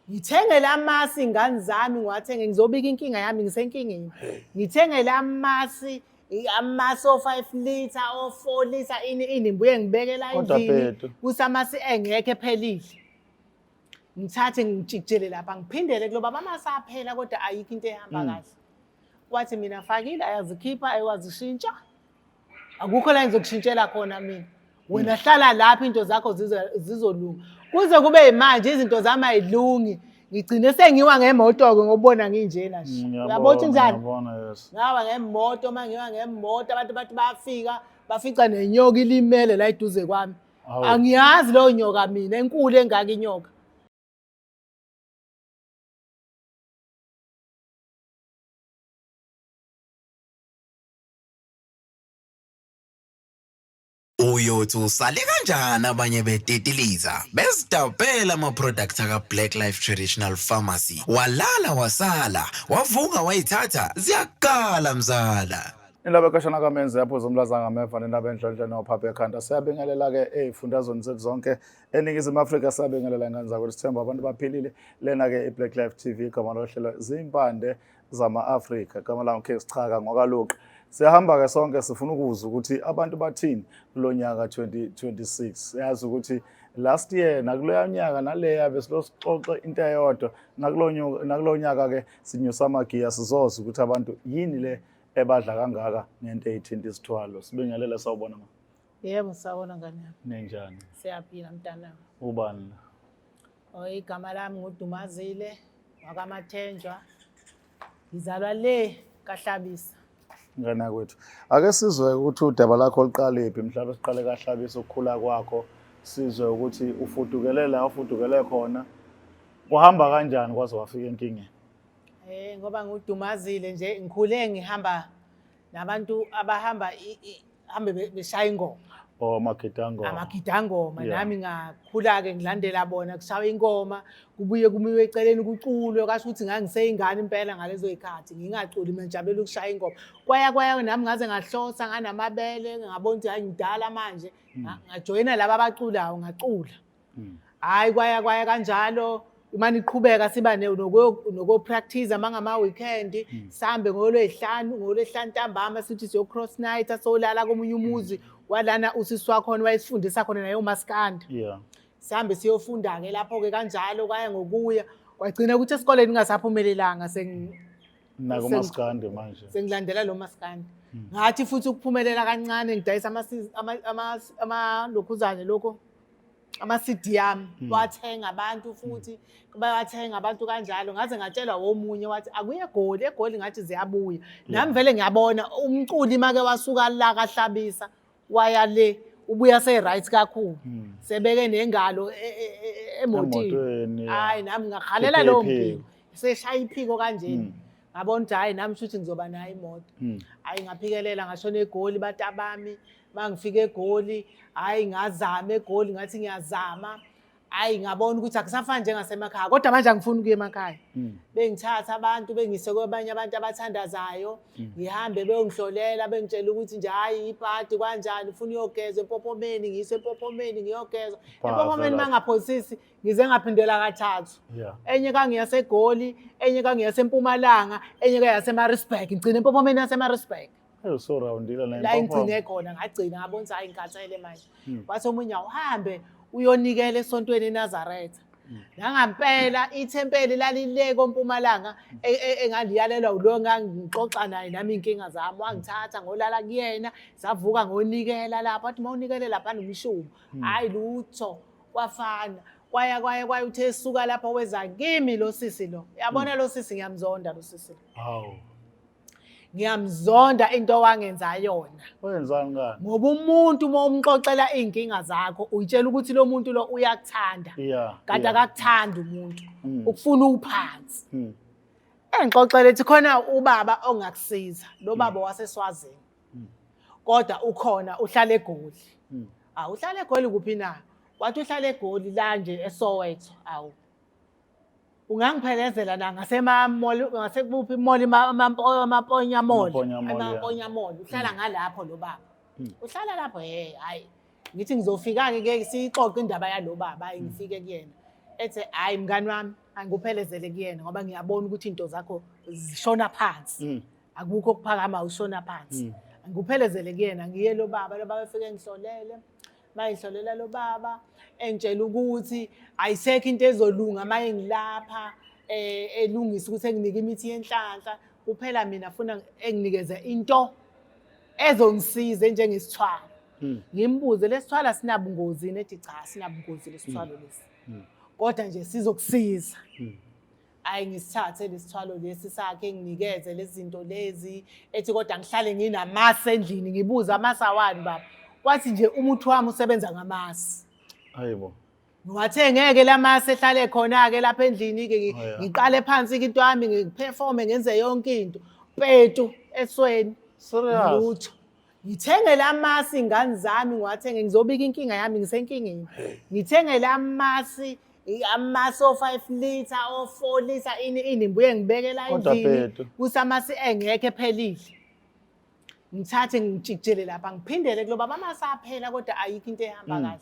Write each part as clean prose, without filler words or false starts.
Ngithenge lamasi ingane zami ngiwathenge, ngizobika inkinga yami, ngisenkingeni. Ngithenge lamasi, amasi o-5 litre, o-4 litre, ini ini, ngibuye ngibeke la Kodwa endlini Petu. kusamasi engekho ephelile. Ngithathe ngijikijele lapha, ngiphindele kulo baba, amasi aphela kodwa ayikho into ehamba kahle. Wathi mina fakile, ayazikhipha, ayewazishintsha. Akukho la ngizokushintshela khona mina. Wena hlala lapho, into zakho zizolunga. Kuze kube yimanje izinto zami ayilungi. Ngigcine sengiwa ngemoto-ke ngobona nginjena nje. Uyabona ukuthi njani? Ngiyabona, yes. Ngawa ngemoto, uma ngiwa ngemoto abantu bathi bayafika, bafica nenyoka ilimele la eduze kwami. Hawu. Angiyazi leyo nyoka mina, enkulu engaka inyoka. Uyothi usale kanjani abanye betitiliza bezidabhela ama-product aka-Black Life Traditional Pharmacy, walala wasala wavuka wayithatha ziyakala mzala. Indaba ekashana kamenzi yapho zomlaza ngameva nendaba enhlonhle nophapha ekhanda. Siyabingelela-ke ey'fundazweni zethu zonke eNingizimu Afrika, siyabingelela ingane zakwethu, sithemba abantu baphilile. Lena-ke i-Black Life TV, igama lohlelo zimpande zama-Afrika, igama lami King Sichaka ngokaLuqa. Siyahamba-ke sonke sifuna ukuzwa ukuthi abantu bathini kulo nyaka 2026. Siyazi ukuthi last year nakuloya nyaka naleya besilo sixoxe into eyodwa, nakulo nyaka-ke sinyusa amagiya, sizozwa ukuthi abantu yini le ebadla kangaka ngento eyithinta isithwalo. Sibingelele, sawubona ma. Yebo, sawubona ngane yami. Ninjani? Siyaphila mntanami. Ubani la? Oh, igama lami nguDumazile wakaMathenjwa. Ngizalwa le kaHlabisa. Ngane yakwethu. Ake sizwe ukuthi udaba lakho luqalephi, mhlawumbe siqale kaHlabisa ukukhula kwakho, sizwe ukuthi ufudukele la ufudukele khona. Kuhamba kanjani kwaze wafika enkingeni? Ngoba nguDumazile nje, ngikhule ngihamba nabantu abahamba hambe beshaya ingoma. Oh, amagidangoma. Amagidangoma. Nami ngakhula-ke ngilandela bona, kushawa ingoma, kubuye kumiwe eceleni kuculwe, kwasho ukuthi ngangiseyingane impela ngalezo y'khathi, ngingaculi mina ngijabulela ukushaya ingoma. Kwaya kwaya nami ngaze ngahlosa nganamabele, ngabona ukuthi hhayi ngidala manje, ngajoyina laba abaculayo ngacula. Hhayi kwaya kwaya kanjalo, imane iqhubeka siba noko-practice mangama-weekend, sihambe ngolwey'hlanu, ngolwesihlanu ntambama sithi siyo-cross night, solala komunye umuzi, walana usisi wakhona wayesifundisa khona naye umaskandi. Sihambe siyofunda-ke lapho-ke kanjalo, kwaya ngokuya. Kwagcina ukuthi esikoleni ngingasaphumelelanga, Nakumaskandi manje. Sengilandela lo maskandi. Ngathi futhi ukuphumelela kancane ngidayisa amalokhuzane lokho, ama-CD ami, wathenga abantu futhi, bayathenga abantu kanjalo. Ngaze ngatshelwa womunye wathi akuye eGoli, eGoli ngathi ziyabuya. Nami vele ngiyabona umculi make wasuka la kaHlabisa waya le, ubuya se-right kakhulu. Sebeke nengalo emotini. Emotweni, yeah. Hayi nami ngakhalela lowo Iphiko. mpilo. Seshaya iphiko kanjena. Ngabona ukuthi hayi nami shuthi ngizoba nayo imoto. Hayi ngaphikelela ngashona eGoli batabami. Mangifika eGoli, hayi ngazama eGoli, ngathi ngiyazama. Hayi ngabona ukuthi akusafani njengasemakhaya, kodwa manje angifuni ukuya emakhaya. Bengithatha abantu bengise kwabanye abantu abathandazayo, ngihambe beyongihlolela, bengitshela ukuthi nje hayi ipati kanjani, ufuna uyogezwa eMpophomeni, ngiyiswe eMpophomeni ngiyogezwa. Bhaza Empophomeni lapho. mangaphosisi ngize ngaphindela kathathu. Enye kangiyaseGoli, enye kangiyaseMpumalanga, enye kangiyaseMaritzburg. Ngigcine eMpophomeni yaseMaritzburg. Hey, so roundile la La eMpophoma. ngigcine khona, ngagcina ngabona ukuthi hayi ngikhathele manje. Wathi omunye awuhambe uyonikela esontweni eNazaretha. Nangampela ithempeli lalile koMpumalanga engangiyalelwa ulo ngangixoxa naye nami inkinga zami, wangithatha ngolala kuyena, savuka ngonikela lapha, wathi mawunikele lapha nomshumo. Hayi lutho, kwafana. Kwaya kwaya kwaya uthe esuka lapho weza kimi lo sisi lo. Uyabona lo sisi ngiyamzonda lo sisi lo. Hawu. Ngiyamzonda into owangenza yona. Wenzani ngani? Ngoba umuntu uma umxoxela iy'nkinga zakho, uyitshela ukuthi lo muntu lo uyakuthanda. Kanti akakuthandi umuntu. Ukufuna uphansi. Engixoxela ethi khona ubaba ongakusiza, lo baba waseSwazini. Kodwa ukhona uhlala eGoli. Awu uhlala eGoli kuphi na? Wathi uhlala eGoli la nje eSoweto. Awu. Ungangiphelezela na ngasema-mall, ngasekuphi mall, Amamponya Mall. Amamponya Mall, yeah. Amamponya Mall. Uhlala ngalapho lo baba. Uhlala lapho, hey, hayi. Ngithi ngizofika-ke ke siyixoxe indaba yalo baba, hayi ngifike kuyena. Ethi hhayi mngani wami, angikuphelezele kuyena ngoba ngiyabona ukuthi into zakho zishona phansi. Akukho okuphakama, ushona phansi. Angikuphelezele kuyena, ngiye lo baba, lo baba efike engihlolele. Mayihlolela lo baba engitshela ukuthi ayisekho into ezolunga uma engilapha, elungisa ukuthi enginike imithi yenhlanhla kuphela, mina funa enginikeze into ezongisiza enjengesithwalo. Ngimbuze, lesithwalo asinabungozi? Nethi cha, sinabungozi lesithwalo lesi, kodwa nje sizokusiza. Ayi, ngisithathe lesithwalo lesi sakhe, enginikeze lezi zinto lezi, ethi kodwa ngihlale nginamasi endlini. Ngibuza, amasi awani baba? Kwathi nje umuthi wami usebenza ngamasi. Hayibo. Ngiwathe ngeke lamasi ehlale khona-ke lapha endlini-ke. Oh, yeah. Ngiqale phansi-ke into yami, ngiperforme, ngenze yonke into, petu esweni. Serious? Lutho. Ngithenge lamasi, ingane zami, ngiwathenge, ngizobika inkinga yami, ngisenkingeni. Ngithenge lamasi, amasi o-5 litre, o-4 litre, ini ini, ngibuye ngibeke la Kodwa endlini Petu. kusamasi engekho, ephelile. Ngithathe ngijikijele lapha, ngiphindele kulo baba, amasi aphela, kodwa ayikho into ehamba kahle.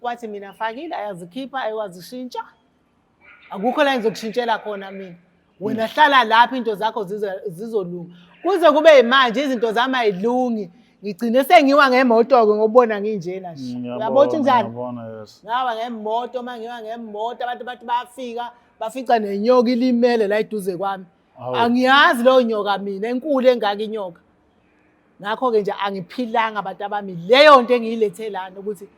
Wathi mina fakile ayazikhipha, ayewazishintsha, akukho la ngizokushintshela khona mina, wena hlala lapho, into zakho zizolunga. Kuze kube yimanje izinto zami ayilungi. Ngigcine sengiwa ngemoto-ke, ngobona nginjena nje. Uyabona ukuthi njani? Ngiyabona, yes. Ngawa ngemoto. Uma ngiwa ngemoto, abantu bathi bayafika, bafica nenyoka ilimele la eduze kwami. Hawu. Angiyazi leyo nyoka mina, enkulu engaka inyoka. Ngakho-ke nje angiphilanga, abantu abami. Leyo nto engiyilethe lana ukuthi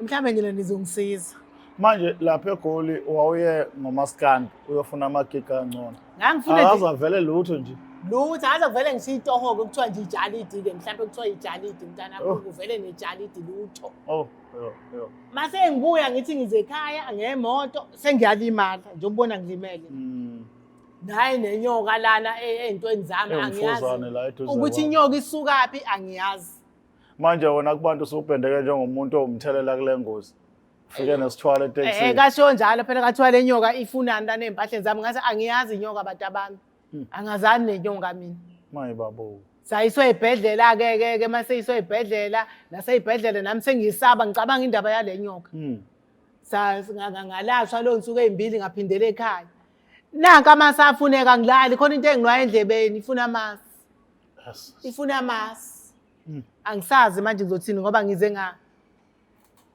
mhlawumbe nina nizongisiza. Manje lapha eGoli wawuye ngomaskandi uyofuna amagigi angcono? Ngangifuna nje. Akaze avele lutho nje? Lutho, aze kuvele ngisho itoho-ke, kuthiwa nje ijalidi-ke, mhlawumbe kuthiwa ijalidi mntanami. Oh. Kuvele nejalidi, lutho. Oh, yo yo. Mase ngibuya, ngithi ngize ekhaya ngemoto, sengiyalimala nje, ukubona ngilimele. Naye nenyoka lana ey'ntweni zami, angiyazi Ewumfuzane la eduze ukuthi kwakho. inyoka isukaphi, angiyazi. Manje wena kubantu usuphendeke njengomuntu owumthelela kule ngozi, ufike nesithwalo etekisini. Kasho njalo phela, kathiwa le nyoka ifunani lana ey'mpahleni zami? Ngathi angiyazi inyoka, bantu abami. Angazani nenyoka mina. Mayi babo. Sayiswe ey'bhedlela-ke ke ke, uma seyiswe ey'bhedlela, nasey'bhedlela nami sengiyisaba, ngicabanga indaba yale nyoka. Ngalashwa leyo nsuku ey'mbili, ngaphindela ekhaya. Nanka amasi afuneka, ngilali khona into enginwayo endlebeni, ifuna amasi. Ifuna amasi. Angisazi manje ngizothini ngoba ngize nga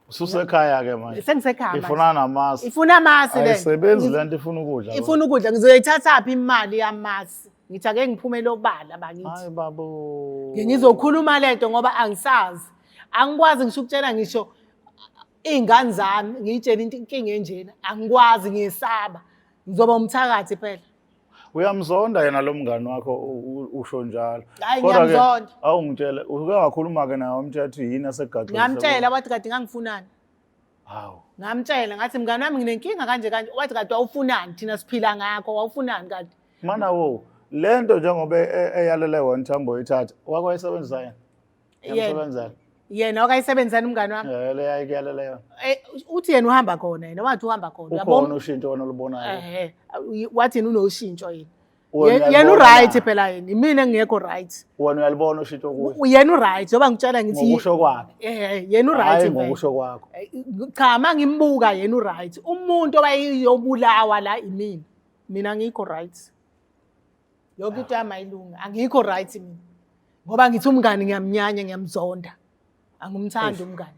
Ususekhaya ke manje. Sengisekhaya manje. Ifuna namasi. Ifuna amasi le. Ayisebenzi lento, ifuna ukudla. Ifuna ukudla, ngizoyithathaphi imali yamasi? Ngithi ake ngiphumele obala bakithi. Hayi babo. Ngike ngizokhuluma lento ngoba angisazi, angikwazi ngisho ukutshela ngisho iy'ngane zami, ngiyitshele into inkinga enjena, angikwazi, ngiyesaba ngizoba umthakathi phela. Uyamzonda yena lo mngani wakho, usho njalo. Hhayi, Kodwa-ke, ngiyamzonda. Awungitshele, uke wakhuluma ke naye, wamtshela ukuthi yini asegaxelise? Ngamtshela, wathi kade ngangifunani. Hawu. Ngamtshela ngathi mngani wami, nginenkinga kanje kanje. Wathi kade wawufunani, thina siphila ngakho, wawufunani kade? Mana wo, lento njengoba eyalele wena ukuthi hambe uyithatha, wake wayisebenzisa yena? Yena. Yamsebenzela. Yena wakayisebenzisani umngani wami? Le yayikuyalele yona. Uthi yena uhamba khona, yena wathi uhamba khona. Ukhona Uyabona? ushintsho wona olubonayo? Ehhe, wathi yena unoshintsho yena. Wena Yena uyalibona u-right na? phela yena, imina engingekho right. Wena uyalibona ushintsho kuye? Yena u-right, njengoba ngitshela ngithi Ngokusho kwakhe. Yena u-right Hhayi vele. ngokusho kwakho. Cha, uma ngimbuka yena u-right. Umuntu owayeyobulawa la imina. Mina angikho right. Yonke into yami ayilungi. Angikho right mina. Ngoba ngithi umngani ngiyamnyanya, ngiyamzonda. Angimthandi umngani.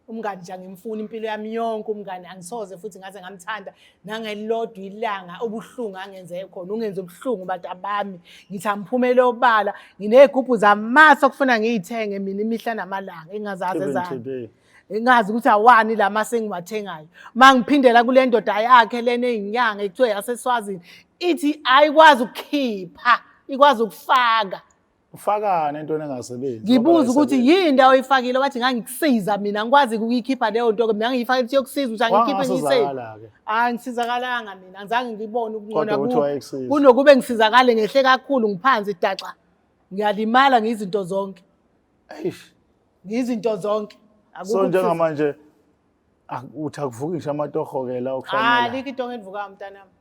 Umngani nje angimfuni impilo yami yonke umngani, angisoze futhi ngaze ngamthanda nangelilodwa ilanga. Ubuhlungu angenze khona, ungenze ubuhlungu, bantu abami. Ngithi angiphumele obala, nginey'gubhu zamasi okufuna ngiy'thenge mina imihla namalanga, engingazazi Even ezami. today. Ngingazi ukuthi awani la mase engiwathengayo. Uma ngiphindela kule ndoda yakhe lena eyinyanga ekuthiwa yaseSwazini, ithi ayikwazi ukukhipha, ikwazi ukufaka. Ufakane entweni engasebenzi. Ngibuza ukuthi yini into oyifakile, wathi ngangikusiza mina, ngikwazi ukuyikhipha leyo nto, mina ngiyifake ukuthi yokusiza ukuthi angikhiphe ngiyisave. Wangasizakala-ke. Angisizakalanga mina, angizange ngibone ukungcono. Kodwa uthi akukho. wayekusiza. Kunokube ngisizakale, ngehle kakhulu, ngiphansi daxa. Ngiyalimala ngizinto zonke. Eish. Ngizinto zonke. Akukho So ukusiza. njengamanje uthi akuvuki ngisho amatoho-ke la Ah, okushanyela. likho itoho elivukayo mntanami.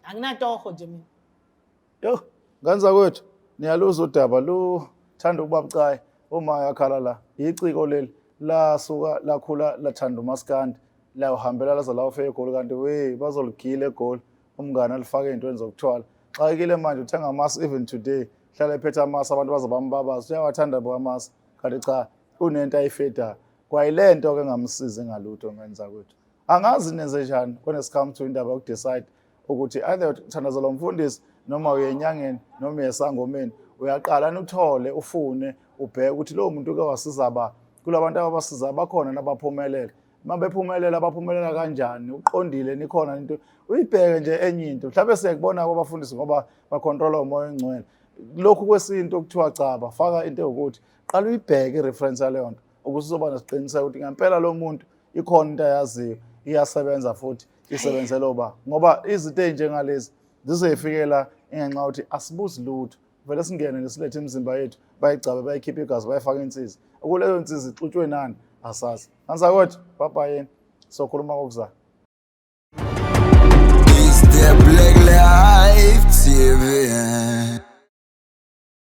Anginatoho nje mina. Yo, ngane zakwethu, niyaluzwa udaba luthanda ukuba bucayi. Uma yakhala la, yiciko leli lasuka lakhula lathanda umaskandi. La uhambela laze la ufike eGoli, kanti we bazoligila eGoli, umngane alifake ey'ntweni zokuthwala. Xakekile manje, uthenga amasi even today, hlala ephethe amasi, abantu baze bambabaza, uyawathanda bo amasi, kanti cha, unento ayifedayo. Kwayile nto-ke engamsizi ngalutho ngenza kwethu. Angazi nenze njani when it comes to indaba yoku-decide ukuthi either uthandazela umfundisi noma uye enyangeni noma uye esangomeni. Uyaqala uthole, ufune, ubheke ukuthi lowo muntu uke wasiza ba kulabantu ababasiza, bakhona nabaphumelele. Uma bephumelela, baphumelela kanjani? Uqondile nikhona into uyibheke nje enye into. Mhlawumbe siyakubona kwabafundisi ngoba bacontrola umoya ongcwele. Lokhu kwesintu okuthiwa caba, faka into ewukuthi, qala uyibheke i-reference yaleyo nto ukuze uzoba nesiqiniseko ukuthi ngempela lo muntu ikhona into ayaziyo, iyasebenza futhi isebenzela oba, ngoba izinto ey'njengalezi zizoyifikela ngenxa yokuthi asibuzi lutho, vele singene nje silethe imizimba yethu, bayigcabe, bayikhiphe igazi, bayifake insizi. Ukuleyo nsizi ixutshwe nani asazi. Anzakwethu, bhabhayeni, sokhuluma kokuzayo.